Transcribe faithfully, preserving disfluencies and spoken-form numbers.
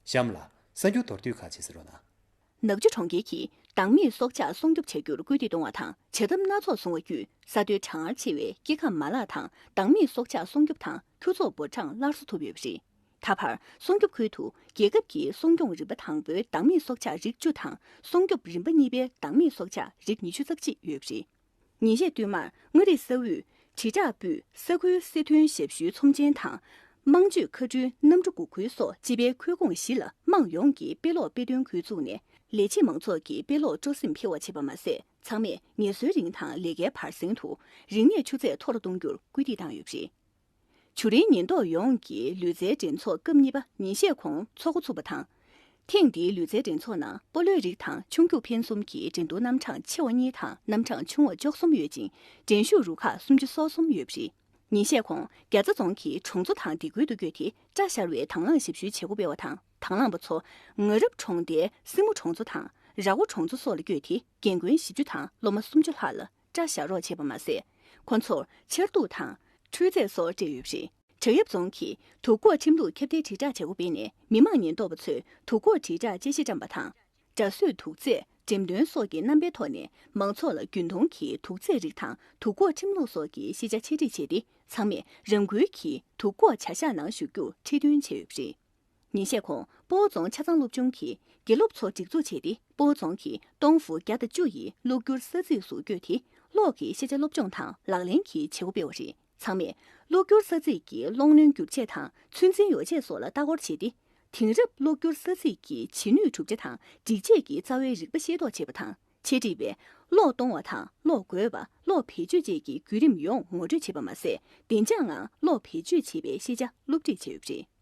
གཤམ་ལ་གསར་འགྱུར་མདོར་བསྡུས་ཁག་ཅིག་གསན་རོགས་གནང་། ནག་ཆུ་གྲོང་ཁྱེར་གྱིས་སྡང་མིག་སྲོག་ཆགས་སྲུང་སྐྱོབ་བྱ་རྒྱུར་སྐུལ་འདེད་གཏོང་བ་དང་། བྱ་ཐབས་སྣ་ཚོགས་བཟུང་བ་བརྒྱུད། ས་མཐོའི་གྲང་ངར་ཆེ་བའི་སྐྱེ་ཁམས་མ་ལག་དང་སྡང་མིག་སྲོག་ཆགས་སྲུང་སྐྱོབ་དང་ཁྱུ་ཚོགས་འབོར་གྲངས་སླར་གསོ་ཐུབ་ཡོད་པ་རེད། ད་བར་སྲུང་སྐྱོབ་ཁུལ་དུ་རྒྱལ་ཁབ་ཀྱི་སྲུང་སྐྱོང་རིམ་པ་དང་པོའི་སྡང་མིག་སྲོག་ཆགས་རིགས་བཅུ་དང་། སྲུང་སྐྱོབ་རིམ་པ་གཉིས་པའི་སྡང་མིག་སྲོག་ཆགས་རིགས་ཉི་ཤུ་རྩ་གཅིག་ཡོད་པ་རེད། ཉིན་ཤས་བསྟུད་མར་མངའ་རིས་ས་ཨུད། དྲིལ་བསྒྲགས་པུས་ས་ཁུལ་སྲིད་དོན་ཞབས་ཞུའི་ཚོམས་ཆེན་དང་། དམངས་སྤྱོད་མཁའ་འགྲུལ་གནམ་གྲུ་འགུག་ཁུལ་སོགས་སྤྱི་པའི་ཁུལ་ཁོངས་བཞི་ལ་དམངས་ཡོངས་ཀྱི་དཔེ་ཀློག་དཔེ་སྟོན་ཁུལ་བཙུགས་ནས། ལས་བྱེད་མང་ཚོགས་ཀྱིས་དཔེ་ཀློག་སྤྲོ་སེམས་འཕེལ་བ་བྱས་པ་མ་ཟད། ཚང་མས་ངལ་གསོའི་རིང་དང་ལས་ཀའི་བར་གསེང་དུ་རིག་གནས་ཆུ་ཚད་མཐོ་རུ་གཏོང་རྒྱུར་སྐུལ་འདེད་བཏང་ཡོད་པ་རེད། བྱུ་རིལ་ཉེན་རྟོག་ཡོངས་ཀྱི་ལུས་རྩལ་འགྲན་ཚོགས་སྐབས་གཉིས་པ་ཉིན་ཤས་གོང་འཚོགས་འགོ་ཚུགས་པ་དང་། ཐེངས་འདིའི་ལུས་རྩལ་འགྲན་ཚོགས་ནང་སྤོ་ལོའི་རིགས་དང་ཆུང་རྒྱུག་འཕེན་གསུམ་གྱི་འགྲན་བསྡུར་རྣམ་གྲངས་ཆེ་བ་གཉིས་དང་རྣམ་གྲངས་ཆུང་བ་བཅུ་གསུམ་ཡོད་ཅིང་། འགྲན་ཞུགས་རུ་ཁག་སུམ་ཅུ་སོ་གསུམ་ཡོད་པ་རེད། ཉིན་ཤས་གོང་རྒྱ་ཚ་རྫོང་གི་གྲོང་ཚོ་དང་སྡེ་ཁུལ་དུ་བསྐྱོད་དེ། སྐྲ་བཞར་བའི་དང་བླངས་ཞབས་ཞུའི་བྱེད་སྒོ་སྤེལ་བ་དང་། དང་བླངས་པ་ཚོ་ང་རབ་གྲོང་རྡལ་སྲིན་མོ་གྲོང་ཚོ་དང་ར་སྒོ་གྲོང་ཚོ་སོགས་ལ་བསྐྱོད་དེ། རྒན་རྒོན་བཞི་བཅུ་དང་སློབ་མ་སུམ་ཅུ་ལྷག་ལ་སྐྲ་བཞར་རོགས་བྱས་པ་མ་ཟད། ཁོ་ཚོར་ཆེར་གཏུག་དང་། འཕྲུལ་རྫས་སོགས་སྤྲད་ཡོད་པ་རེད། བྲག་གཡབ་རྫོང་གིས་དུག་འགོག་ཁྲིམས་ལུགས་ཁྱབ་གདལ་དྲིལ་བསྒྲགས་བྱེད་སྒོ་སྤེལ་ནས། མི་དམངས་ཉེན་རྟོག་པ་ཚོས་དུག་འགོག་དྲིལ་བསྒྲགས་དཔྱད་གཞི་བཀྲམ་པ་དང་། སྒྲ་གསོད་དུག་རྫས། འགྲེམས་སྟོན་སོགས་ཀྱི་རྣམ་པའི་ཐོག་ནས་མང་ཚོགས་ལ་རྒྱུན་མཐོང་གི་དུག་རྫས་རིགས་དང་དུག་འགོག་ཁྲིམས་ལུགས་སོགས་ཀྱི་ཤེས་བྱ་འཆད་ཁྲིད་བྱས་ཏེ། ཚང་མས་རང་འགུལ་གྱིས་དུག་འགོག་བྱ་གཞག་ནང་ཞུགས་རྒྱུར་ཁྲིད་སྟོན་བྱས་ཡོད་པ་རེད། ཉིན་ཤས་གོང་སྤོ་བོ་རྫོང་ཆ་ཚང་སློབ་ཆུང་གིས་དགེ་སློབ་ཚོ་སྒྲིག་འཛུགས་བྱས་ཏེ། སྤོ་བོ་རྫོང་གི་ཏོང་ཧྥུ་བརྒྱ་དང་བཅུ་ཡི་གློག་འགྱུར་ས་ཚིགས་སུ་བསྐྱོད་དེ། གློག་གི་ཤེས་བྱ་སློབ་སྦྱོང་དང་ལག་ལེན་གྱི་བྱེད་སྒོ་སྤེལ་བ་རེད། ཚང་མས་གློག་འགྱུར་ས་ཚིགས་ཀྱི་གློག་གནོན་འགྱུར་ཆས་དང་ཚོད་འཛིན་ཡོ་བྱད་སོགས་ལ་ལྟ་སྐོར་བྱས་ཏེ། དེང་རབས་གློག་འགྱུར་ས་ཚིགས་ཀྱི་བྱེད་ནུས་གྲུབ་ཆ་དང་སྒྲིག་ཆས་ཀྱི་རྩ་བའི་རིག་པ་ཤེས་རྟོགས་བྱས་པ་དང་། འཆད་ཁྲིད་པས་གློག་གཏོང་བ་དང་གློག་བགོ་བ། གློག་བེད་སྤྱོད་བཅས་ཀྱི་བརྒྱུད་རིམ་ཡོངས་ངོ་སྤྲོད་བྱས་པ་མ་ཟད། བདེ་འཇགས་ངང་གློག་བེད་སྤྱོད་བྱེད་པའི་ཤེས་བྱ་སློབ་ཁྲིད་བྱས་ཡོད་པ་རེད།